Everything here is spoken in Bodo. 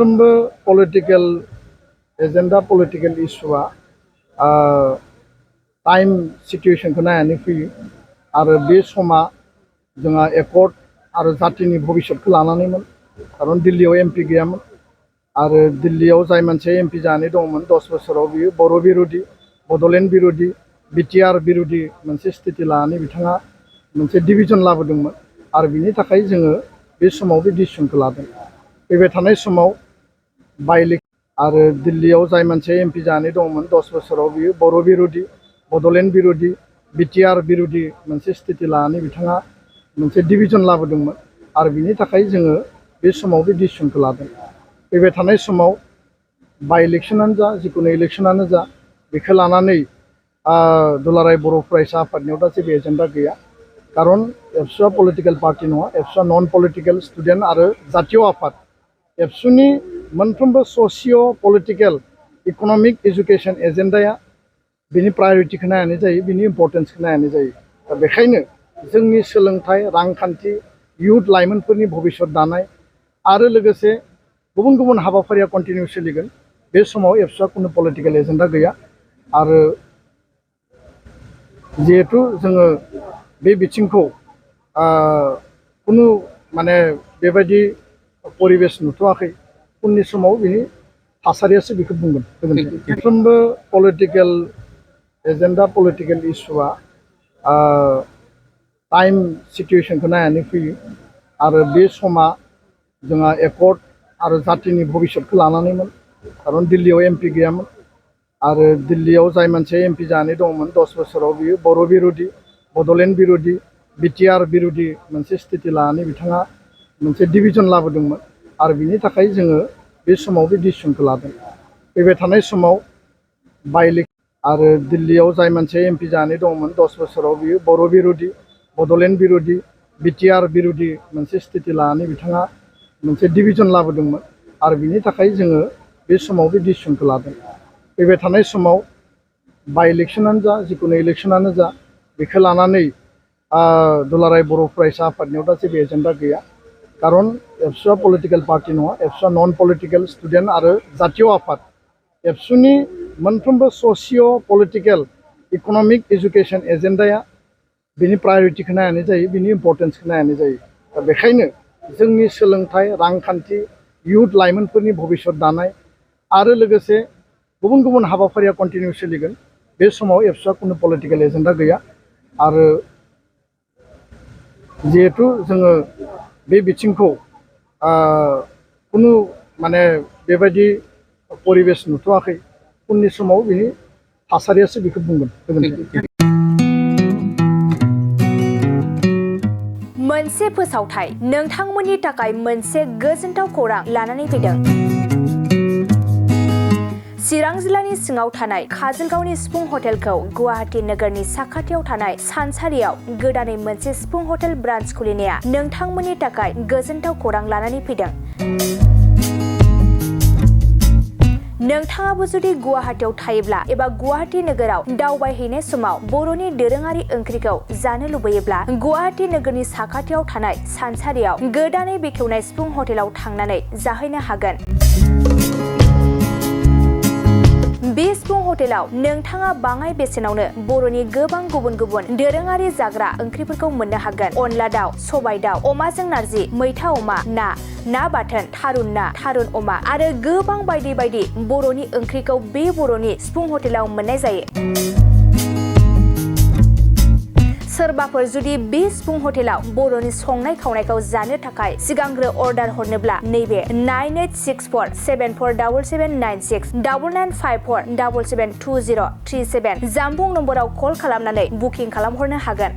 मोनफ्रोमबो पलिटिकल एजेंडा पलिटिकल इशुआ टाइम सिचुएशनखौ नायनानै फैयो आरो बे समा जोंहा एकर्ड आरो जातिनि भबिष्यतखौ लानानैमोन खारन दिल्लीयाव एमपि गैयामोन आरो दिल्लीयाव जाय मानसिया एमपि जानानै दंमोन 10 बोसोराव बियो बर' बिरोधी बड'लेण्ड बिरोधी बिटिआर बिरोधी मोनसे स्थिति लानानै बिथाङा मोनसे डिभिजन लाबोदोंमोन आरो बिनि थाखाय जोङो बे समाव बे डिसिसनखौ लादों। फैबाय थानाय समाव बाइ इलेक्शन आरो दिल्लीयाव जाय मानसिया एमपि जानानै दंमोन 10 बोसोराव बियो बर' बिरोधी बड'लेण्ड बिरोधी बिटिआर बिरोधी मोनसे स्थिति लानानै बिथाङा मोनसे डिभिजन लाबोदोंमोन आरो बिनि थाखाय जोङो बे समाव बे डिसिसनखौ लादों। फैबाय थानाय समाव बाइ इलेक्शनानो जा जिखुनु इलेक्शनानो जा बेखौ लानानै दुलाराय बर' फरायसा आफादनियाव दा जेबो एजेन्डा गैया खारन एबसुआ पलिटिकल पार्टी नङा एबसुआ नन पलिटिकल स्टुडेन्ट आरो जातीय आफाद एबसुनि मोनफ्रोमबो ससिय' पलिटिकल इक'नमिक एजुकेशन एजेन्डाया बिनि प्रायरिटिखौ नायनानै जायो बिनि इम्पर्टेन्सखौ नायनानै जायो दा बेखायनो जोंनि सोलोंथाइ रांखान्थि इयुथ लाइमोनफोरनि भबिष्यत दानाय आरो लोगोसे गुबुन गुबुन हाबाफारिया कन्टिनिउ सोलिगोन बे समाव एबसुआ कुनु पलिटिकल एजेन्डा गैया आरो जिहेतु जोङो बे बिथिंखौ कुनु माने बेबायदि परिबेस नुथ'वाखै उननि समाव बिनि थासारियासो बेखौ बुंगोन। मोनफ्रोमबो पलिटिकल एजेन्डा पलिटिकल इशुआ टाइम सिचुएशनखौ नायनानै फैयो आरो बे समा जोंहा एकर्ड आरो जातिनि भबिष्यतखौ लानानैमोन खारन दिल्लीयाव एमपि गैयामोन आरो दिल्लीयाव जाय मानसिया एमपि जानानै दंमोन 10 बोसोराव बियो बर' बिरोधी बड'लेण्ड बिरोधी बिटिआर बिरोधी मोनसे स्थिति लानानै बिथाङा मोनसे डिभिजन लाबोदोंमोन आरो बिनि थाखाय जोङो बे समाव बे डिसिसनखौ लादों। फैबाय थानाय समाव बाइ इलेक्शन आरो दिल्लीयाव जाय मानसिया एमपि जानानै दंमोन 10 बोसोराव बियो बर' बिरोधी बड'लेण्ड बिरोधी बिटिआर बिरोधी मोनसे स्थिति लानानै बिथाङा मोनसे डिभिजन लाबोदोंमोन आरो बिनि थाखाय जोङो बे समाव बे डिसिसनखौ लादों। फैबाय थानाय समाव बाइ इलेक्शनानो जा जिखुनु इलेक्शनानो जा बेखौ लानानै दुलाराय बर' फरायसा आफादनियाव दा जेबो एजेन्डा गैया खारन एबसुआ पलिटिकल पार्टी नङा एबसुआ नन पलिटिकल स्टुडेन्ट आरो जातीय आफाद एबसुनि मोनफ्रोमबो ससिय' पलिटिकल इक'नमिक एजुकेशन एजेन्डाया बिनि प्रायरिटिखौ नायनानै जायो बिनि इम्पर्टेन्सखौ नायनानै जायो दा बेखायनो जोंनि सोलोंथाइ रांखान्थि इयुथ लाइमोनफोरनि भबिष्यत दानाय आरो लोगोसे गुबुन गुबुन हाबाफारिया कन्टिनिउ सोलिगोन बे समाव एबसुआ कुनु पलिटिकल एजेन्डा गैया आरो जिहेतु जोङो बे बिथिंखौ कुनु माने बेबायदि परिबेस नुथ'वाखै उननि समाव बिनि थासारियासो बेखौ बुंगोन। मोनसे फोसावथाय नोंथांमोननि थाखाय मोनसे गोजोनथाव खौरां लानानै फैदों। चिरां जिल्लानि सिङाव थानाय काजलगावनि सिफुं हटेलखौ गुवाहाटी नोगोरनि साखाथियाव थानाय सानसारियाव गोदानै मोनसे सिफुं हटेल ब्रान्च खुलिनाया नोंथांमोननि थाखाय गोजोनथाव खौरां लानानै फैदों। नोंथाङाबो जुदि गुवाहाटीयाव थायोब्ला एबा गुवाहाटी नोगोराव दावबायहैनाय समाव बर'नि दोरोङारि ओंख्रिखौ जानो लुबैयोब्ला गुवाहाटी नोगोरनि साखाथियाव थानाय सानसारियाव गोदानै बेखेवनाय सिफुं हटेलाव थांनानै जाहैनो हागोन। बे सिफुं हटेलाव नोंथाङा बाङाय बेसेनावनो बर'नि गोबां गुबुन गुबुन दोरोङारि जाग्रा ओंख्रिफोरखौ मोननो हागोन। अनला दाउ, सबाय दाउ, अमाजों नारजि, मैथा अमा, ना बाथोन, थारुन ना, थारुन अमा आरो गोबां बायदि बायदि बर'नि ओंख्रिखौ बे बर'नि सिफुं हटेलाव मोननाय जायो। सोरबाफोर जुदि बे सिफुं हटेलाव बर'नि संनाय खावनायखौ जानो थाखाय सिगांग्रो अर्डार हरनोब्ला नैबे 9864747796 9954772037 जामबुं नम्बराव कल खालामनानै बुकिं खालामहरनो हागोन।